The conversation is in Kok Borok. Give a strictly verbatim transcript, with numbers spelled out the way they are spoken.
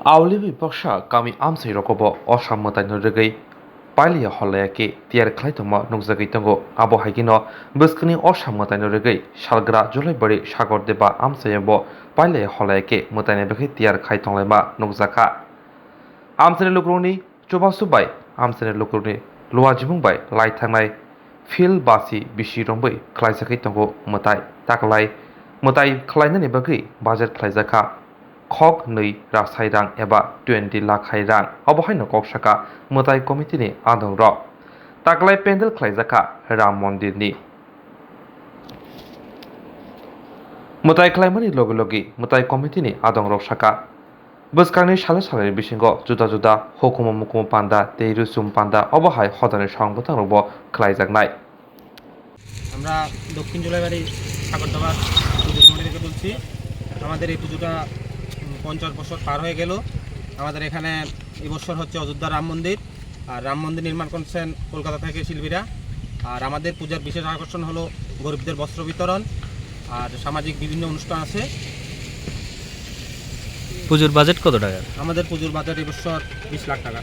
Aoliwi baksa kami amchai rogobo Osam mwtaino rwgwi pailaiya holaiyakhe tiyar khlai tongma nukjagwi tongo. Abo hai kheno bwskangni Osam mwtaino rwgwi salgra Julaibari Sagor Deba amchaiyabo pailaiya holaiyakhe mwtaini bagwi tiyar khai tonglaima nukjakha. Amchaini lukurokni chubachu bai amchaini lukurokni luajimung bai lai thangnai phil basi bisi romwi khlaijagwi tongo mwtai. Taklai mwtai khlainani bagwi budget khlaijakha khok nwi rasai rang eba twenty lakh hai rang. Obo haino kok saka mwtai committee ni adongrok. Taklai pendel khlaijakha Ram Mondir ni. Mwtai khlaimani logi logi mwtai committee ni adongrok saka, bwskangni salo salni bisingo juda juda hukumu mukumu panda tei rusum panda obo hai hodani song bwtangrokbo khlaijaknai. আমরা দক্ষিণ জুলাইবাড়ি ঠাকুরদাবার পুজো কমিটি থেকে বলছি। আমাদের এই পুজোটা, উম, পঞ্চাশ বছর পার হয়ে গেল। আমাদের এখানে এবছর হচ্ছে অযোধ্যা রাম মন্দির, আর রাম মন্দির নির্মাণ করছেন কলকাতা থেকে শিল্পীরা। আর আমাদের পূজার বিশেষ আকর্ষণ হলো গরিবদের বস্ত্র বিতরণ, আর সামাজিক বিভিন্ন অনুষ্ঠান আছে। পুজোর বাজেট কত টাকা? আমাদের পুজোর বাজেট এবছর বিশ লাখ টাকা।